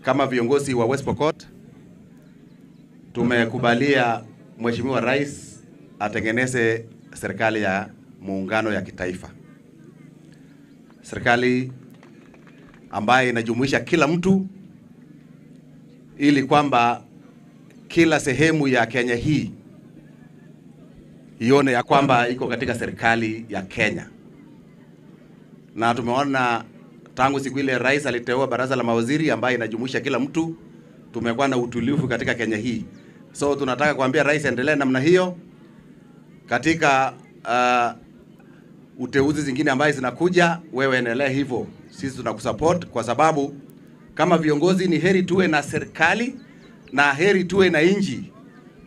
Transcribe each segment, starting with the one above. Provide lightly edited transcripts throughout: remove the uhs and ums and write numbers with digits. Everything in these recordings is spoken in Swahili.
Kama viongozi wa West Pokot tumekubalia Mheshimiwa Rais atengeneze serikali ya muungano ya kitaifa, serikali ambayo inajumuisha kila mtu, ili kwamba kila sehemu ya Kenya hii ione ya kwamba iko katika serikali ya Kenya. Na tumeona tangu siku ile rais aliteua baraza la mawaziri ambayo inajumuisha kila mtu, tumekuwa na utulivu katika Kenya hii. So tunataka kuambia rais endelee namna hiyo katika uteuzi zingine ambazo zinakuja, wewe endelee hivyo. Sisi tunakusupport kwa sababu kama viongozi ni heri tuwe na serikali na heri tuwe na inji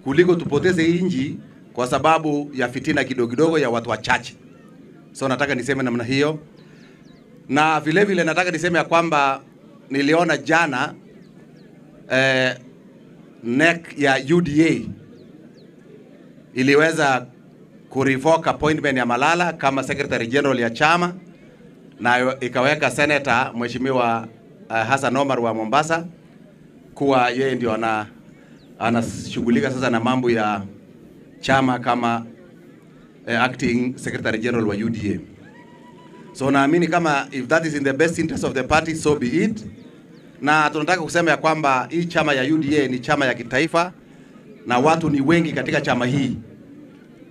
kuliko tupoteze inji kwa sababu ya fitina kidogo kidogo ya watu wachache. So nataka niseme namna hiyo. Na vile vile nataka niseme ya kwamba niliona jana NEC ya UDA iliweza kurevoke appointment ya Malala kama Secretary General ya chama na ikaweka Senator Mheshimiwa Hassan Omar wa Mombasa kuwa yeye ndio anashughulika sasa na mambo ya chama kama acting Secretary General wa UDA. So naamini kama if that is in the best interest of the party, so be it. Na tunataka kusema ya kwamba hii chama ya UDA ni chama ya kitaifa na watu ni wengi katika chama hii.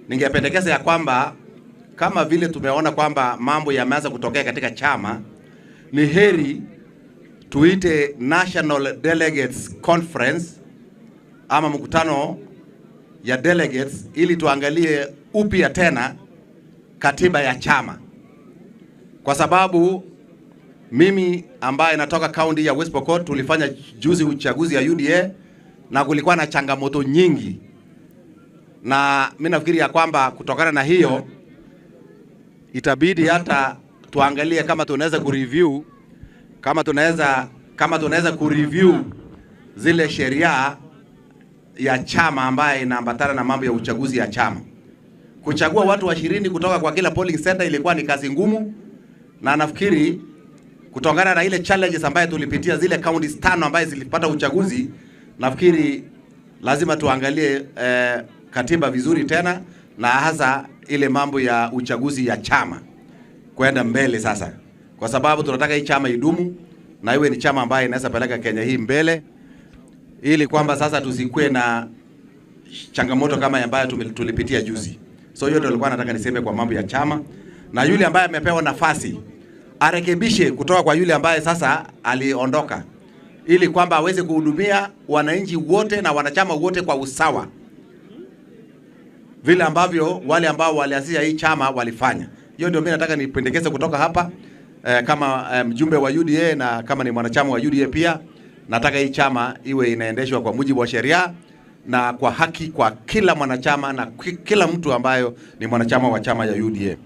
Ningependekeza ya kwamba kama vile tumeona kwamba mambo yameanza kutokea katika chama, ni heri tuite National Delegates Conference ama mkutano ya delegates ili tuangalie upya tena katiba ya chama. Kwa sababu mimi ambaye natoka kaunti ya West Pokot, tulifanya juzi uchaguzi ya UDA na kulikuwa na changamoto nyingi, na mimi nafikiri ya kwamba kutokana na hiyo itabidi hata tuangalie kama tunaweza kureview, kama tunaweza kureview zile sheria ya chama ambaye inaambatana na mambo ya uchaguzi ya chama. Kuchagua watu 20 kutoka kwa kila polling center ilikuwa ni kazi ngumu, na nafikiri kutokana na ile challenges ambayo tulipitia zile counties tano ambaye zilipata uchaguzi, nafikiri lazima tuangalie katiba vizuri tena, na hasa ile mambo ya uchaguzi ya chama kwenda mbele sasa, kwa sababu tunataka hii chama idumu na iwe ni chama ambayo inaweza peleka Kenya hii mbele, ili kwamba sasa tusikue na changamoto kama ambayo tulipitia juzi. So hiyo ndio nilikuwa nataka niseme kwa mambo ya chama, na yule ambaye amepewa nafasi arekebishe kutoka kwa yule ambaye sasa aliondoka, ili kwamba aweze kuhudumia wananchi wote na wanachama wote kwa usawa, vile ambavyo wale ambao walianzisha hii chama walifanya. Hiyo ndio mimi nataka nipendekeze kutoka hapa kama mjumbe wa UDA na kama ni mwanachama wa UDA pia, nataka hii chama iwe inaendeshwa kwa mujibu wa sheria na kwa haki kwa kila mwanachama na kila mtu ambayo ni mwanachama wa chama ya UDA.